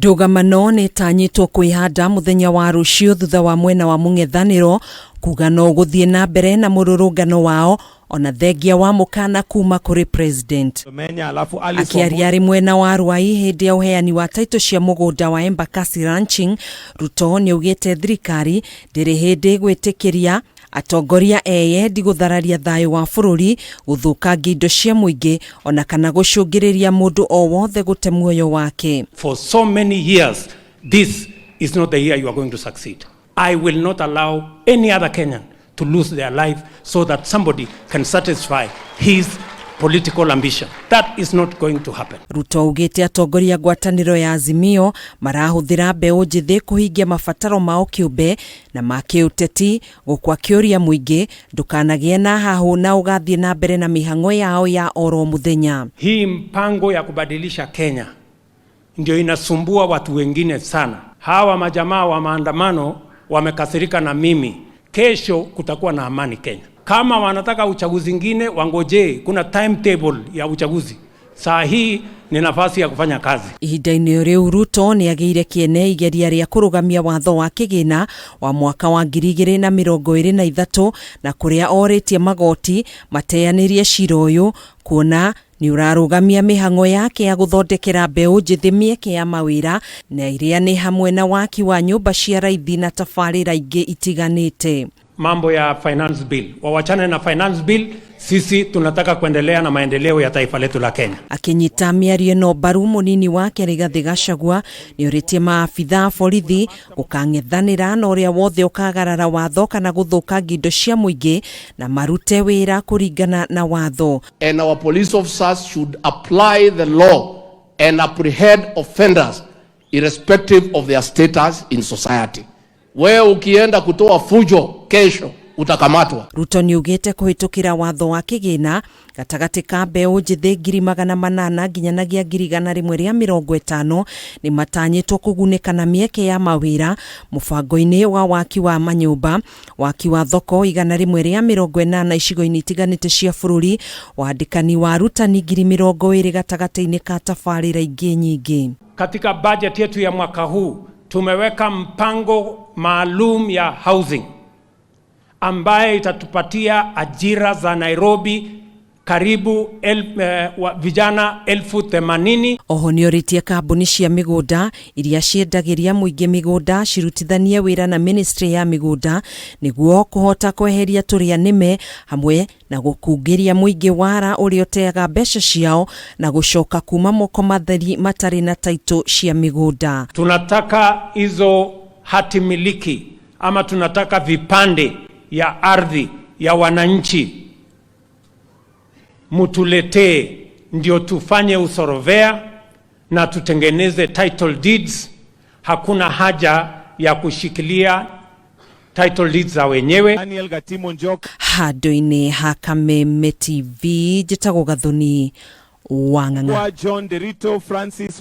Ndũgamano nĩ ĩtanyĩtwo kwĩhanda mũthenya wa rũciũ thutha wa mwena wa mũng'ethanĩro kuga no gũthiĩ na mbere na mũrũrũngano wao ona thengia wa mũkana kuma kũrĩ president. Menya alafu Alice. Akĩaria arĩ mwena wa Ruai hĩndĩ ya ũheani wa taitũ cia mũgũnda wa Embakasi Ranching, Ruto nĩ augĩte thirikari ndĩrĩ hĩndĩ gwĩtĩkĩria atongoria eyendi gũthararia thayũ wa bũrũri, gũthũkangia indo cia mũingĩ ona kana gũcũngĩrĩria mũndũ o wothe gũte muoyo wake. For so many years, this is not the year you are going to succeed. I will not allow any other Kenyan to lose their life so that somebody can satisfy his political ambition. That is not going to happen. Ruto augĩte atongoria ngwatanĩro ya Azimio marahũthĩra mbeũ njĩthĩ kũhingia mabataro mao kĩũmbe na ma kĩũteti, gũkũ akĩũria mũingĩ ndũkanagĩe na hahũ na ũgathiĩ na mbere na mĩhang'o yao ya oro mũthenya. Hii mpango ya kubadilisha Kenya ndio inasumbua watu wengine sana. Hawa majamaa wa maandamano wamekasirika na mimi. Kesho kutakuwa na amani Kenya. Kama wanataka uchaguzi ingine, wangojee, kuna timetable ya uchaguzi. Saa hii ni nafasi ya kufanya kazi. Ihinda-inĩ rĩu, Ruto nĩ agĩire kĩene igeria rĩa kũrũgamia watho wa kĩgĩna wa mwaka wa 2023 na kũrĩa orĩtie magoti mateanĩrie cira ũyũ kuona nĩ ũrarũgamia mĩhang'o yake ya gũthondekera mbeũ njĩthĩ mĩeke ya mawĩra na iria nĩ hamwe na waki wa nyũmba cia raithi na tabarĩra ingĩ itiganĩte. Mambo ya finance bill, wawachane na finance bill. Sisi tunataka kuendelea na maendeleo ya taifa letu la Kenya. Akĩnyita mĩario ĩno mbaru, mũnini wake Rigathĩ Gachagua nĩ orĩtie maabitha a borithi gũkang'ethanĩra na ũrĩa wothe ũkagarara watho kana gũthũkangia indo cia mũingĩ na marute wĩra kũringana na watho. And our police officers should apply the law and apprehend offenders irrespective of their status in society. Wewe ukienda kutoa fujo kesho, utakamatwa. Ruto nĩ augĩte kũhĩtũkĩra watho wa kĩgĩna gatagatĩ ka mbeũ njĩthĩ 800,000 nginyanagia 150,000 nĩ matanyĩtwo kũgunĩka na mĩeke ya mawĩra mũbango-inĩ wa waki wa manyũmba, waki wa thoko 180 icigo-inĩ itiganĩte cia bũrũri, wandĩkani wa arutani 20,000 gatagatĩ-inĩ ka tabarĩra ingĩ nyingĩ. Katika budget yetu ya mwaka huu tumeweka mpango maalum ya housing ambaye itatupatia ajira za Nairobi karibu vijana 80,000. Oho nĩ orĩtie kambuni cia mĩgũnda iria ciendagĩria mũingĩ mĩgũnda cirutithanie wĩra na ministry ya mĩgũnda nĩguo kũhota kweheria tũrĩa nĩme hamwe na gũkungĩria mũingĩ wara ũrĩa ũteaga mbeca ciao na gũcoka kuma moko matheri matarĩ na taitũ cia mĩgũnda. Tunataka hizo hati miliki ama tunataka vipande ya ardhi ya wananchi mutuletee, ndio tufanye usurveyor na tutengeneze title deeds. Hakuna haja ya kushikilia title deeds za wenyewe. Daniel Gatimo Njoki. Handũ-inĩ ha Kameme TV, njĩtagwo Gathoni Wang'ang'a. John Derito Francis.